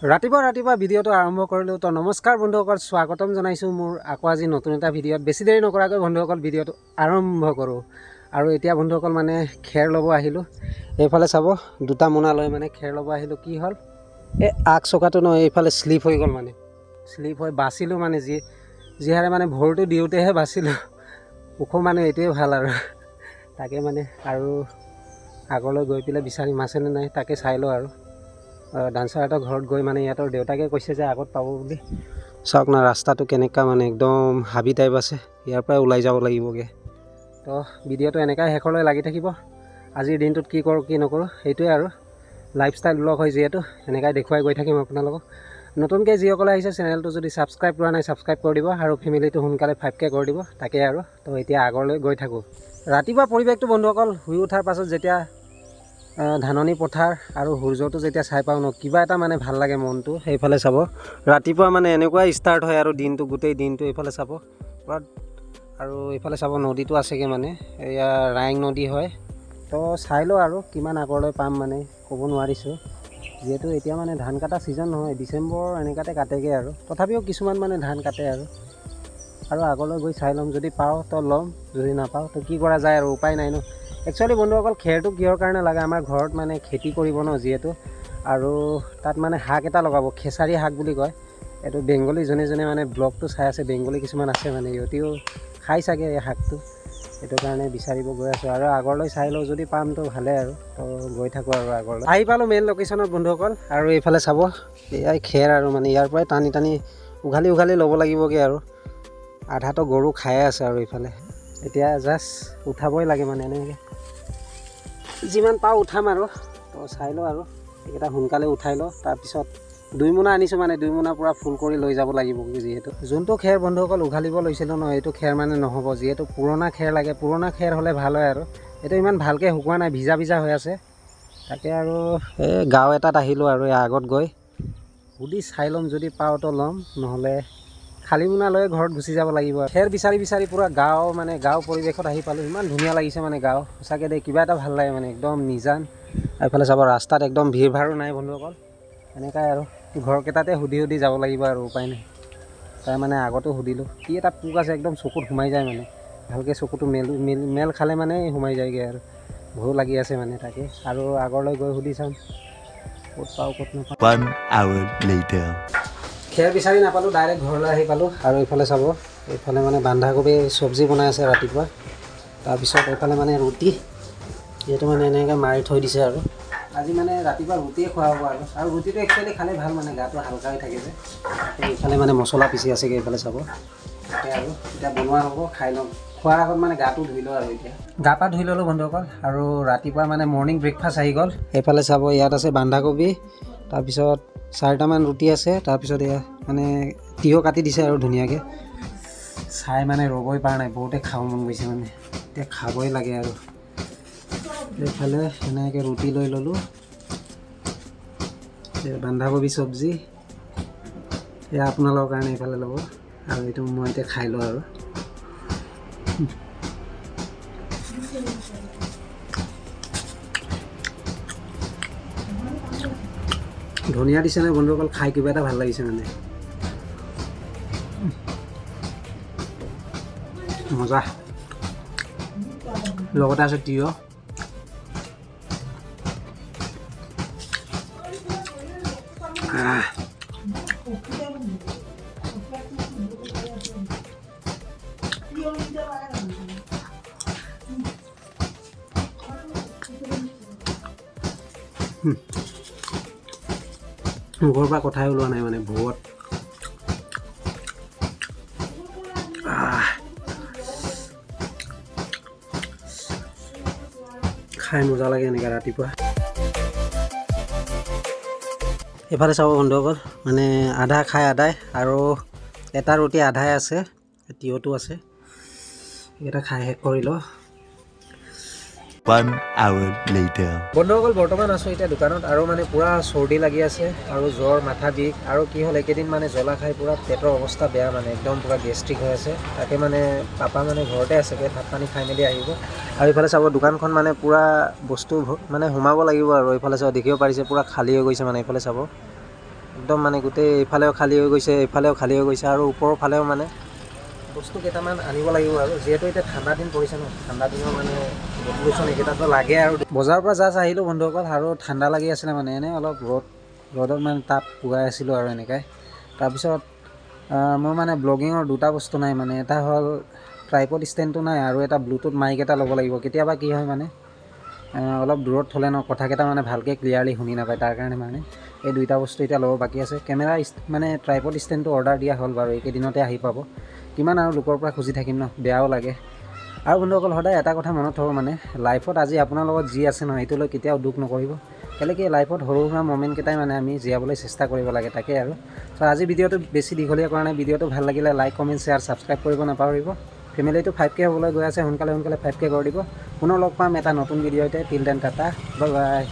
ৰাতিপুৱা ৰাতিপুৱা ভিডিঅ'টো আৰম্ভ কৰিলোঁ। তো নমস্কাৰ বন্ধুসকল, স্বাগতম জনাইছোঁ মোৰ আকৌ আজি নতুন এটা ভিডিঅ'ত। বেছি দেৰি নকৰাকৈ বন্ধুসকল ভিডিঅ'টো আৰম্ভ কৰোঁ। আৰু এতিয়া বন্ধুসকল মানে খেৰ ল'ব আহিলোঁ। এইফালে চাব, দুটা মোনা লৈ মানে খেৰ ল'ব আহিলোঁ। কি হ'ল, এই আগ চকাটো ন এইফালে শ্লিপ হৈ গ'ল, মানে শ্লিপ হৈ বাচিলোঁ, মানে যিহাৰে মানে ভৰিটো দিওঁতেহে বাচিলোঁ। ওখ মানুহ এইটোৱে ভাল আৰু। তাকে মানে আৰু আগলৈ গৈ পেলাই বিচাৰিম আছেনে নাই তাকে চাই লওঁ। আৰু ডান্সাৰ এটা ঘৰত গৈ মানে ইহঁতৰ দেউতাকে কৈছে যে আগত পাব বুলি। চাওক না ৰাস্তাটো কেনেকুৱা, মানে একদম হাবি টাইপ আছে, ইয়াৰ পৰাই ওলাই যাব লাগিবগৈ। তো ভিডিঅ'টো এনেকুৱাই শেষলৈ লাগি থাকিব। আজিৰ দিনটোত কি কৰোঁ কি নকৰোঁ সেইটোৱে আৰু লাইফষ্টাইল ব্লগ হয় যিহেতু, এনেকুৱাই দেখুৱাই গৈ থাকিম আপোনালোকক। নতুনকৈ যিসকলে আহিছে চেনেলটো যদি ছাবস্ক্ৰাইব কৰা নাই ছাবস্ক্ৰাইব কৰি দিব, আৰু ফেমিলিটো সোনকালে 5K কৰি দিব, তাকে আৰু। তো এতিয়া আগলৈ গৈ থাকোঁ। ৰাতিপুৱা পৰিৱেশটো বন্ধুসকল, শুই উঠাৰ পাছত যেতিয়া ধাননি পথাৰ আৰু সূৰ্যটো যেতিয়া চাই পাওঁ ন, কিবা এটা মানে ভাল লাগে মনটো। সেইফালে চাব, ৰাতিপুৱা মানে এনেকুৱাই ষ্টাৰ্ট হয় আৰু দিনটো, গোটেই দিনটো। এইফালে চাব পূৰা, আৰু এইফালে চাব নদীটো আছেগৈ, মানে এয়া ৰায়ং নদী হয়। তো চাই লওঁ আৰু কিমান আগলৈ পাম মানে ক'ব নোৱাৰিছোঁ, যিহেতু এতিয়া মানে ধান কটা ছিজন নহয়, ডিচেম্বৰ এনেকুৱাতে কাটেগৈ আৰু। তথাপিও কিছুমান মানে ধান কাটে আৰু। আৰু আগলৈ গৈ চাই ল'ম, যদি পাওঁ তো ল'ম, যদি নাপাওঁ তো কি কৰা যায় আৰু, উপায় নাই ন। একচুৱেলি বন্ধুসকল খেৰটো কিহৰ কাৰণে লাগে, আমাৰ ঘৰত মানে খেতি কৰিব ন যিহেতু, আৰু তাত মানে শাক এটা লগাব, খেচাৰী শাক বুলি কয় এইটো। বেংগলী যোনে যোনে মানে ব্লগটো চাই আছে, বেংগলী কিছুমান আছে মানে সিহঁতিও খাই চাগে এই শাকটো, সেইটো কাৰণে বিচাৰিব গৈ আছোঁ। আৰু আগলৈ চাই লওঁ, যদি পাম তো ভালে আৰু। তো গৈ থাকোঁ আৰু আগলৈ। আহি পালোঁ মেইন লোকেশ্যনত বন্ধুসকল। আৰু এইফালে চাব, এয়াই খেৰ আৰু, মানে ইয়াৰ পৰাই টানি টানি উঘালি উঘালি ল'ব লাগিবগৈ আৰু। আধাটো গৰু খায়ে আছে আৰু এইফালে। এতিয়া জাষ্ট উঠাবই লাগে মানে, এনেকৈ যিমান পাওঁ উঠাম আৰু। তো চাই লওঁ আৰু এইকেইটা সোনকালে উঠাই লওঁ। তাৰপিছত দুই মোনা আনিছোঁ, মানে দুই মোনা পূৰা ফুল কৰি লৈ যাব লাগিব। যিহেতু যোনটো খেৰ বন্ধুসকল উঘালিব লৈছিলোঁ ন, এইটো খেৰ মানে নহ'ব, যিহেতু পুৰণা খেৰ লাগে। পুৰণা খেৰ হ'লে ভাল হয় আৰু। এইটো ইমান ভালকৈ শুকোৱা নাই, ভিজা ভিজা হৈ আছে। তাকে আৰু এই গাঁও এটাত আহিলোঁ আৰু, এই আগত গৈ সুধি চাই ল'ম, যদি পাওঁ তো ল'ম, নহ'লে খালী মোনা লৈ ঘৰত গুচি যাব লাগিব। খেৰ বিচাৰি বিচাৰি পূৰা গাঁও মানে গাঁও পৰিৱেশত আহি পালোঁ। ইমান ধুনীয়া লাগিছে মানে গাঁও, সঁচাকৈ দেই কিবা এটা ভাল লাগে মানে, একদম নিজান। এইফালে চাব ৰাস্তাত একদম ভিৰ ভাৰো নাই বন্ধুসকল। এনেকুৱাই আৰু ঘৰকেইটাতে সুধি সুধি যাব লাগিব আৰু, উপায় নাই। তাৰ মানে আগতো সুধিলোঁ, কি এটা পোক আছে একদম চকুত সোমাই যায়, মানে ভালকৈ চকুটো মেল মেল মেল খালে মানে সোমাই যায়গৈ আৰু, ভয়ো লাগি আছে মানে। তাকে আৰু আগলৈ গৈ সুধি চাম ক'ত পাওঁ ক'ত নাপাওঁ। 1 hour later. খেৰ বিচাৰি নাপালোঁ, ডাইৰেক্ট ঘৰলৈ আহি পালোঁ। আৰু এইফালে চাব, এইফালে মানে বন্ধাকবি চব্জি বনাই আছে ৰাতিপুৱা। তাৰপিছত এইফালে মানে ৰুটি, যিহেতু মানে এনেকৈ মাৰি থৈ দিছে আৰু। আজি মানে ৰাতিপুৱা ৰুটিয়ে খোৱা হ'ব আৰু। আৰু ৰুটিটো একচুৱেলি খালে ভাল, মানে গাটো হালকা হৈ থাকে যে। এইফালে মানে মছলা পিচি আছেগৈ, এইফালে চাব। তাকে আৰু এতিয়া বনোৱা হ'ব, খাই ল'ম। খোৱাৰ আগত মানে গাটো ধুই লওঁ আৰু। এতিয়া গা পা ধুই ল'লোঁ বন্ধুসকল। আৰু ৰাতিপুৱা মানে মৰ্ণিং ব্ৰেকফাষ্ট আহি গ'ল। এইফালে চাব, ইয়াত আছে বন্ধাকবি, তাৰপিছত 4টামান ৰুটি আছে, তাৰপিছত এয়া মানে তিয়ঁহ কাটি দিছে আৰু ধুনীয়াকৈ। চাই মানে ৰ'বই পৰা নাই, বহুতে খাব মন গৈছে মানে, এতিয়া খাবই লাগে আৰু। এইফালে এনেকৈ ৰুটি লৈ ল'লোঁ, বন্ধাকবি চব্জি, এয়া আপোনালোকৰ কাৰণে এইফালে ল'ব। আৰু এইটো মই এতিয়া খাই লওঁ আৰু। ধনিয়া দিছে নাই বন্ধুসকল, খাই কিবা এটা ভাল লাগিছে মানে, মজা। লগতে আছে তিয়ঁহ। মুখৰ পৰা কথাই ওলোৱা নাই মানে ভোকত। খাই মজা লাগে এনেকৈ ৰাতিপুৱা। এইফালে চাব বন্ধুসকল, মানে আধা খাই আধাই, আৰু এটা ৰুটি আধাই আছে, তিয়ঁহটো আছে, এইকেইটা খাই শেষ কৰি লওঁ। 1 hour later. বন্ধুসকল বৰ্তমান আছোঁ এতিয়া দোকানত, আৰু মানে পূৰা চৰ্দি লাগি আছে আৰু জ্বৰ, মাথা বিষ, আৰু কি হ'ল এইকেইদিন মানে জ্বলা খাই পূৰা পেটৰ অৱস্থা বেয়া, মানে একদম পূৰা গেষ্ট্ৰিক হৈ আছে। তাকে মানে পাপা মানে ঘৰতে আছেগৈ, ভাত পানী খাই মেলি আহিব। আৰু এইফালে চাব দোকানখন মানে পূৰা বস্তু মানে সোমাব লাগিব আৰু। এইফালে চাব দেখিব পাৰিছে পূৰা খালী হৈ গৈছে, মানে এইফালে চাব একদম মানে গোটেই এইফালেও খালী হৈ গৈছে, এইফালেও খালী হৈ গৈছে, আৰু ওপৰৰ ফালেও মানে বস্তু কেইটামান আনিব লাগিব। আৰু যিহেতু এতিয়া ঠাণ্ডা দিন পৰিছে ন, ঠাণ্ডা দিনৰ মানে বটল এইকেইটাতো লাগে। আৰু বজাৰৰ পৰা জাষ্ট আহিলোঁ বন্ধুসকল, আৰু ঠাণ্ডা লাগি আছিলে মানে, এনেই অলপ ৰ'দত মানে তাপ পুগাই আছিলোঁ আৰু এনেকৈ। তাৰপিছত মোৰ মানে ব্লগিঙৰ দুটা বস্তু নাই মানে, এটা হ'ল ট্ৰাইপড ষ্টেণ্ডটো নাই, আৰু এটা ব্লুটুথ মাইক এটা ল'ব লাগিব। কেতিয়াবা কি হয় মানে অলপ দূৰত থ'লে ন কথাকেইটা মানে ভালকৈ ক্লিয়াৰলি শুনি নাপায়, তাৰ কাৰণে মানে এই দুইটা বস্তু এতিয়া ল'ব বাকী আছে। কেমেৰা মানে ট্ৰাইপড ষ্টেণ্ডটো অৰ্ডাৰ দিয়া হ'ল বাৰু, এইকেইদিনতে আহি পাব। কিমান আৰু লোকৰ পৰা খুজি থাকিম ন, বেয়াও লাগে। আৰু বন্ধুসকল সদায় এটা কথা মনত থ'ব মানে, লাইফত আজি আপোনাৰ লগত যি আছে ন সেইটো লৈ কেতিয়াও দুখ নকৰিব। কেলেকি লাইফত সৰু সুৰা মমেণ্টকেইটাই মানে আমি জীয়াবলৈ চেষ্টা কৰিব লাগে, তাকে আৰু। চ' আজি ভিডিঅ'টো বেছি দীঘলীয়া কৰা নাই, ভিডিঅ'টো ভাল লাগিলে লাইক, কমেণ্ট, শ্বেয়াৰ, ছাবস্ক্ৰাইব কৰিব নাপাহৰিব। ফেমিলিটো 5K হ'বলৈ গৈ আছে, সোনকালে সোনকালে 5K কৰি দিব। পুনৰ লগ পাম এটা নতুন ভিডিঅ'তে। Till then tata, bye bye.